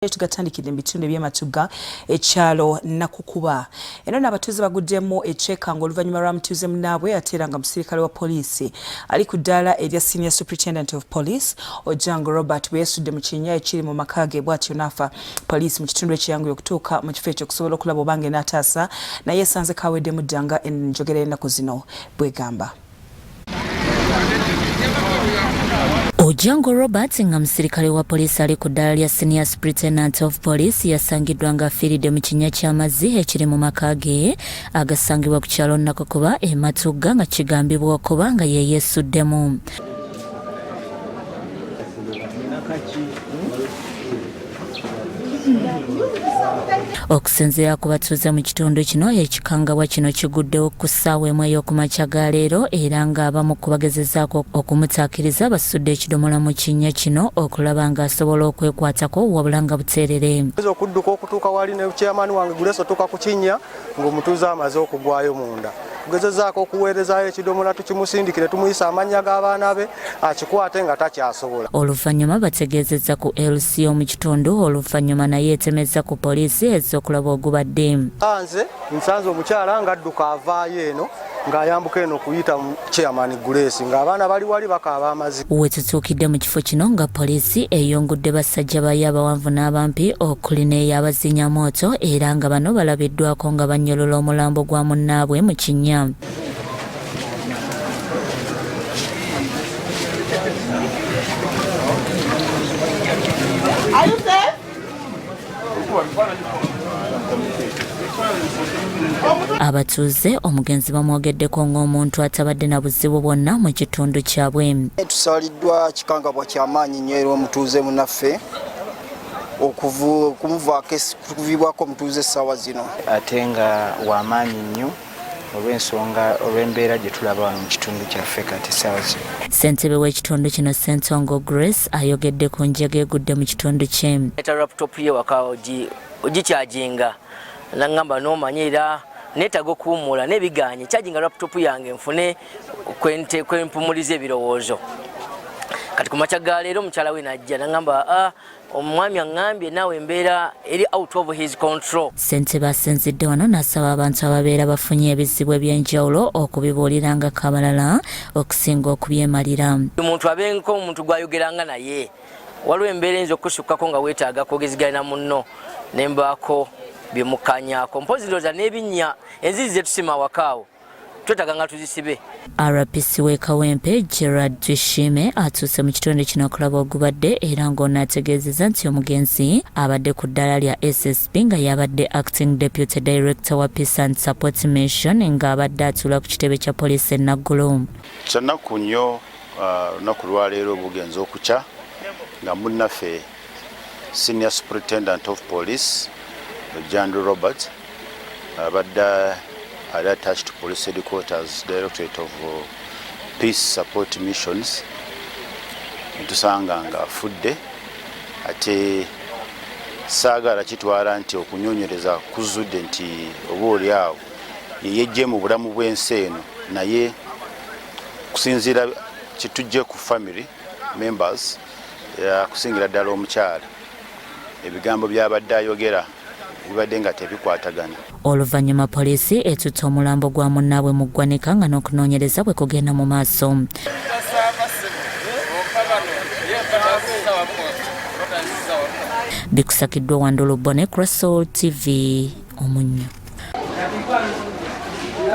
Tugatandikidde mu bitundu eby'Ematugga ekyalo Nakukuba. Eno n'abatuuze baguddemu ekyekanga oluvannyuma lwa mutuuze munnaabwe ate era nga musirikale wa poliisi ali ku ddaala erya Senior Superintendent of Police Ojang Robert bwe yesudde mu kinnya ekiri mu maka ge bw'atyo n'afa. Poliisi mu kitundu ekyo yanguye okutuuka mu kifo ekyo okusobola okulaba obanga enaataasa naye esanze kaweddemu dda nga enjogera y'ennaku zino bw'egamba. Ojango Robert nga musirikale wa poliisi ali ku ddaala lya Senior Superintendent of Police yasangiddwa ng'afiiridde mu kinnya ky'amazzi ekiri mu maka ge agasangibwa ku kyalo Nakukuba e Matugga nga kigambibwa okuba nga ye yeesuddemu. Okusinziira ku batuuze mu kitundu kino, ekikangabwa kino kiguddewo ku ssaawa emu ey'okumakya ga leero era ng'abamu ku bagezezaako okumutaakiriza basudde ekidomola mu kinnya kino okulaba ng'asobola okwekwatako wabula nga buteerere. Okudduka okutuuka wali ne chairman wange Grace otuuka ku kinnya ng'omutuuze amaze okugwayo munda. Tugezezaako okuweerezaayo ekidomola tukimusindikire tumuyise amannya g'abaana be akikwate nga takyasobola. Oluvannyuma bategeezezza ku LC omu kitundu oluvannyuma naye etemezza ku poliisi ezze okulaba ogubadde. Nze nsanze omukyala ng'adduka avaayo eno ng'ayambuka eno okuyita mu chairman Grace ng'abaana bali wali bakaaba amaziga. We tutuukidde mu kifo kino nga poliisi eyungudde basajja baayo abawanvu n'abampi okuli n'ey'abazinyamwoto era nga bano balabiddwako nga bannyolola omulambo gwa munnaabwe mu kinnya. Abatuuze omugenzi bamwogeddeko ng'omuntu atabadde na buzibu bwonna mu kitundu kyabwe. Tusaaliddwa kikangabwa kya maanyi nnyo era omutuuze munaffe okuviibwako omutuuze essaawa zino. Ate nga w'amaanyi nnyo olw'ensonga olw'embeera gye tulaba wano mu kitundu kyaffe kati essaawa zino. Ssentebe w'ekitundu kino Ssentongo Grace ayogedde ku njega egudde mu kitundu kye. Leeta laptop ye waka ogikyajinga nangamba nomanya era neetaaga okuwummula n'ebiganye kyajinga laptop yange nfune kwempumuliza ebirowoozo. Kati ku makya ga leero omukyala we najja nangamba ah, omwami aŋŋambye naawe embeera eri out of his control. Ssentebe asinzidde wano n'asaba abantu ababeera bafunye ebizibu eby'enjawulo okubibuulirangako abalala okusinga okubyemalira. Omuntu abenko omuntu gw'ayogeranga naye waliwo embeera eyinza okukusukkako nga weetaaga kwogeziganya na munno ne mbaako bye mukkaanyaako mpozzi ndowooza n'ebinnya enzizi ze tusima awaka awo twetaaga nga tuzisibe. RPC w'e Kawempe, Gerald Twishime atuuse mu kitundu kino okulaba ogubadde era ng'ono ategeezezza nti omugenzi abadde ku ddaala lya SSP nga y'abadde Acting Deputy Director wa Peace and Support Mission ng'abadde atuula ku kitebe kya poliisi e Naggulu. Kyannaku nnyo olunaku lwaleero bugenze okukya nga munnaffe Senior Superintendent of Police Jandu Robert abadde ali attached to Police Headquarters Directorate of Peace Support Missions netusanga nga afudde ate saagala kitwala nti okunyonyereza kuzudde nti oba oli awo yeyejje mu bulamu bw'ensi eno naye kusinziira kitujje ku family members kusingira ddala omukyala ebigambo byabadde ayogera bibadde nga tebikwatagana. Oluvannyuma poliisi etutte omulambo gwa munnaabwe mu ggwanika nga n'okunoonyereza bwe kugenda mu maaso. Bikusakiddwa Wandulu Bone, Crystal TV, Omunnyo.